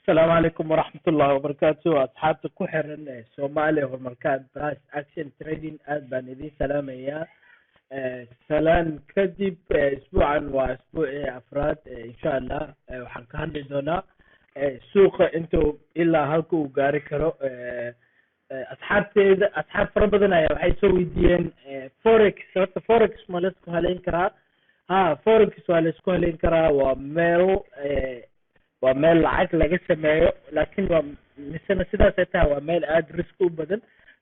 Asalaamu calaykum waraxmatullahi wabarakaatu. Asxaabta ku xiran ee Soomaaliya Horumarkaan Price Action Trading, aad baan idiin salaamayaa. Salaan kadib, isbuucan waa isbuucii afraad. Insha Allah waxaan ka hadli doonaa suuqa intuu ilaa halka uu gaari karo. Asxaabteeda, asxaab fara badan ayaa waxay soo weydiiyeen forex. Horta forex ma laisku haleyn karaa? Ha, forex waa laisku haleyn karaa. Waa meel lacag laga sameeyo, laakiin waa misena sidaasay tahay waa meel aada risk u badan.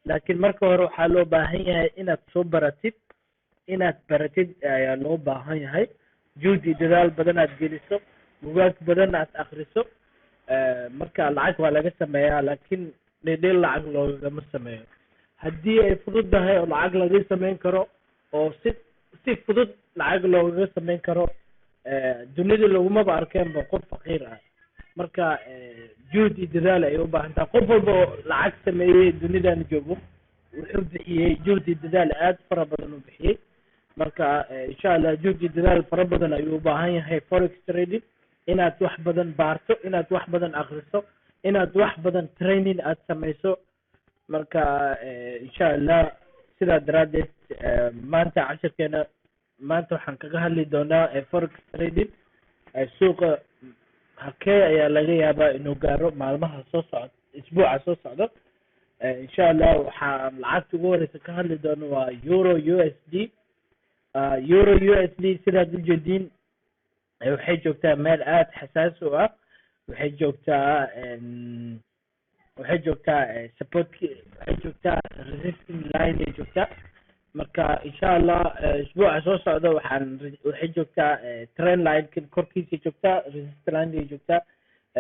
Laakiin marka hore waxaa loo baahan yahay inaad soo baratid, inaad baratid ayaa loo baahan yahay, juhdi dadaal badan aad geliso, bugaag badan aad akriso. Marka lacag waa laga sameeyaa, laakiin dhedheel lacag loogama sameeyo. Haddii ay fududahay oo lacag laga sameyn karo oo si fudud lacag loogaga sameyn karo, dunida lagumaba arkeenba qof faqiir ah. Marka juhdi dadaal ayay u baahan tahay. Qof walba oo lacag sameeyey dunidan joogo wuxuu bixiyey juhdi dadaal aad fara badan uu bixiyey. Marka insha Allah juhdi dadaal fara badan ayuu u baahan yahay forex trading, inaad wax badan baarto, inaad wax badan akriso, inaad wax badan training aad sameyso. Marka insha Allah sidaa daraaddeed maanta cashirkeena maanta waxaan kaga hadli doonaa forex trading, suuqa halkee ayaa laga yaabaa inuu gaaro maalmaha soo socda, isbuuca soo socda. Insha Allah waxaan lacagta ugu horeysa ka hadli doono waa euro USD. Euro USD sidaad ujeediin waxay joogtaa meel aada xasaasi u ah. Waxay joogtaa support, waxay joogtaa resistance line ay joogtaa. Marka insha Allah isbuuca soo socda waxay joogtaa trend line korkiisay joogtaa, resistance line ay joogtaa.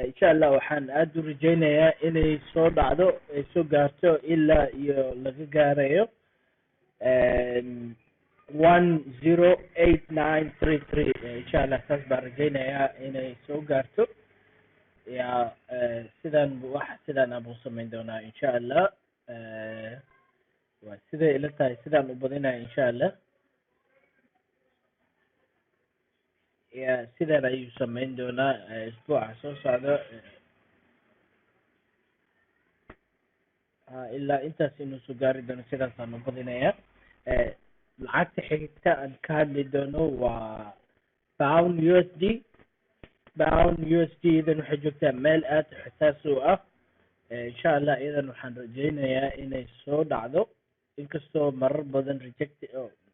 Insha Allah waxaan aada u rajeynayaa inay soo dhacdo, ay soo gaarto ilaa iyo laga gaarayo 108933. Insha Allah saas baan rajeynayaa inay soo gaarto. Ya, sidaan wax sidaan aan u samayn doonaa insha Allah. Waa siday ila tahay, sidaan u badinaya insha Allah. Ya, sidaan ayuu samayn doonaa isbuuca soo socda, ilaa intaas inuu soo gaari doono, sidaasaan u badinayaa. Lacagta xigta aan ka hadli doono waa pound USD. Pound USD iyadan waxay joogtaa meel aada xasaasi u ah. Insha Allah iyadan waxaan rajeynayaa inay soo dhacdo, inkastoo marar badan reject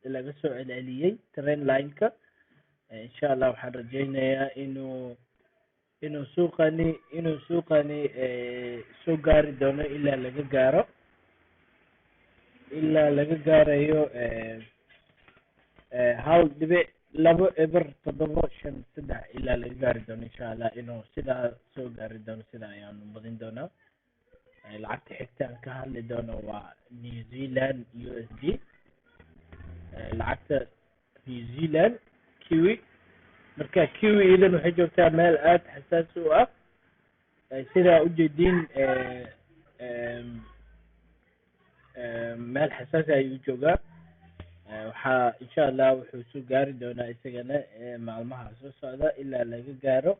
laga soo celceliyey trend line-ka. Insha Allah waxaan rajeynayaa inuu suuqani soo gaari doono ilaa laga gaarayo 1.20753, ilaa laga gaari doono. Insha Allah inuu sidaa soo gaari doono, sida ayaanu badin doonaa. Lacagta xigta aan ka hadli doono waa New Zealand USD, lacagta New Zealand Kiwi. Marka Kiwi iidan waxay joogtaa meel aada xasaasi u ah. Sidaa ujeediin meel xasaasi ayuu joogaa. Waxaa insha Allah wuxuu soo gaari doonaa isagana maalmaha soo socda ilaa laga gaaro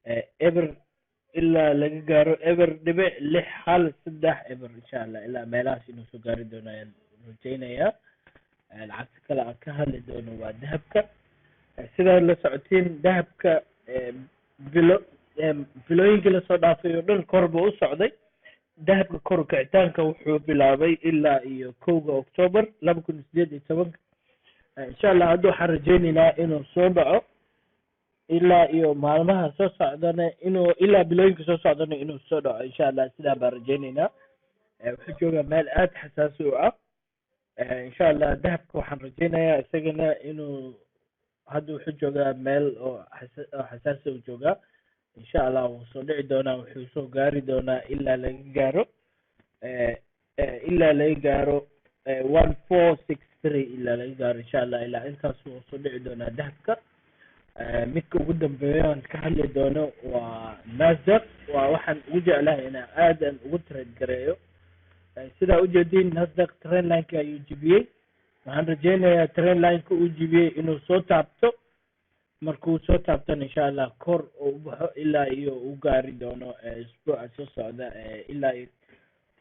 0.6130. Insha Allah ilaa meelahaas inuu soo gaari doono ayaan rajeynayaa. Lacagta kale aan ka hadli doono waa dahabka. Sidaad la socotiin, dahabka bilo bilooyinkii lasoo dhaafay oo dhan kor buu u socday. Dahabka kor kicitaanka wuxuu bilaabay ilaa iyo 1-ga October 2018-ka. Insha Allah hadda waxaan rajeyneynaa inuu soo dhaco ilaa iyo maalmaha soo socdana, inuu ilaa bilooyinka soo socdana inuu soo dhaco. Insha Allah sidaa baan rajeyneynaa. Wuxuu joogaa meel aada xasaasi u ah. Insha Allah dahabka waxaan rajeynayaa isagana inuu hadda wuxuu joogaa meel oo xasaasi u joogaa. Insha Allah wuu soo dhici doonaa, wuxuu soo gaari doonaa ilaa laga gaaro 1463, ilaa laga gaaro. Insha Allah ilaa intaas wuu soo dhici doonaa dahabka. Midka ugu dambeeyo aan ka hadli doono waa Nasdaq. Waa waxaan ugu jeclahay inaan aad aan ugu trade gareeyo. Sidaa ujeediin, Nasdaq trend line-ka ayuu jibiyey. Waxaan rajeynayaa trend line-ka uu jibiyey inuu soo taabto. Markuu soo taabtan, insha Allah, kor uu u baxo ilaa iyo uu gaari doono isbuuca soo socda ilaa iyo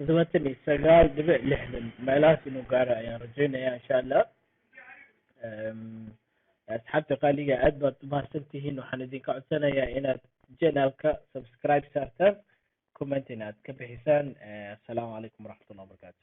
79.60 meelahaas inuu gaaro ayaan rajeynaya, insha Allah. Asxaabta qaaliga, aad baad umahadsan tihiin. Waxaan idinka codsanayaa inaad channelka subscribe saartaan, comment inaad ka bixisaan. Assalaamu calaykum waraxmatullah wabarakatu.